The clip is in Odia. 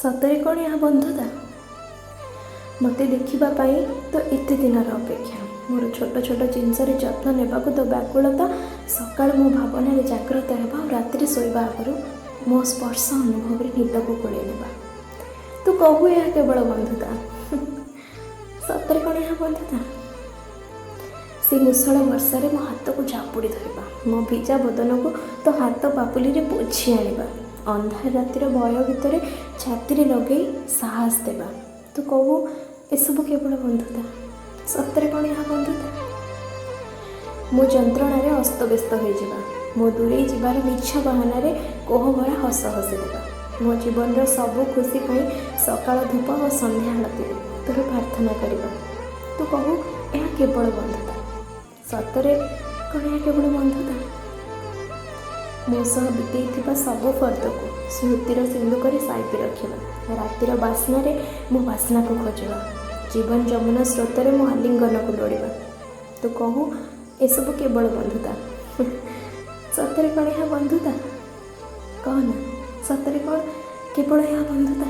ସତରେ କ'ଣ ଏହା ବନ୍ଧୁତା? ମୋତେ ଦେଖିବା ପାଇଁ ତ ଏତେ ଦିନର ଅପେକ୍ଷା, ମୋର ଛୋଟ ଛୋଟ ଜିନିଷରେ ଯତ୍ନ ନେବାକୁ ତ ବ୍ୟାକୁଳତା, ସକାଳୁ ମୋ ଭାବନାରେ ଜାଗ୍ରତ ହେବା ଆଉ ରାତିରେ ଶୋଇବା ଆଗରୁ ମୋ ସ୍ପର୍ଶ ଅନୁଭବରେ ନିଦକୁ କୋଳେଇ ନେବା। ତୁ କହୁ ଏହା କେବଳ ବନ୍ଧୁତା। ସତରେ କ'ଣ ଏହା ବନ୍ଧୁତା? ସେ ମୂଷଳ ବର୍ଷାରେ ମୋ ହାତକୁ ଜାବୁଡ଼ି ଧରିବା, ମୋ ଭିଜା ବଦନକୁ ତୋ ହାତ ପାପୁଲିରେ ପୋଛି ଆଣିବା, ଅନ୍ଧାର ରାତିର ଭୟ ଭିତରେ ଛାତିରେ ଲଗେଇ ସାହସ ଦେବା। ତୁ କହୁ ଏସବୁ କେବଳ ବନ୍ଧୁତା। ସତରେ କ'ଣ ଏହା ବନ୍ଧୁତା? ମୋ ଯନ୍ତ୍ରଣାରେ ଅସ୍ତବ୍ୟସ୍ତ ହୋଇଯିବା, ମୋ ଦୂରେଇ ଯିବାର ମିଛ ବାହାନାରେ କୋହଭରା ହସ ହସିଦେବା, ମୋ ଜୀବନର ସବୁ ଖୁସି ପାଇଁ ସକାଳ ଧୂପ ଓ ସନ୍ଧ୍ୟା ଆଳତିରେ ତୋର ପ୍ରାର୍ଥନା କରିବା। ତୁ କହୁ ଏହା କେବଳ ବନ୍ଧୁତା। ସତରେ କ'ଣ ଏହା କେବଳ ବନ୍ଧୁତା? ମୋ ସହ ବିତେଇଥିବା ସବୁ ଫର୍ଦ୍ଦକୁ ସ୍ମୃତିର ସିନ୍ଧୁକରେ ସାଇତି ରଖିବା, ରାତିର ବାସ୍ନାରେ ମୋ ବାସ୍ନାକୁ ଖୋଜିବା, ଜୀବନ ଯମୁନା ସ୍ରୋତରେ ମୋ ଆଲିଙ୍ଗନକୁ ଲୋଡ଼ିବା। ତୁ କହୁ ଏସବୁ କେବଳ ବନ୍ଧୁତା। ସତରେ କ'ଣ ଏହା ବନ୍ଧୁତା? କହ ନା, ସତରେ କ'ଣ କେବଳ ଏହା ବନ୍ଧୁତା?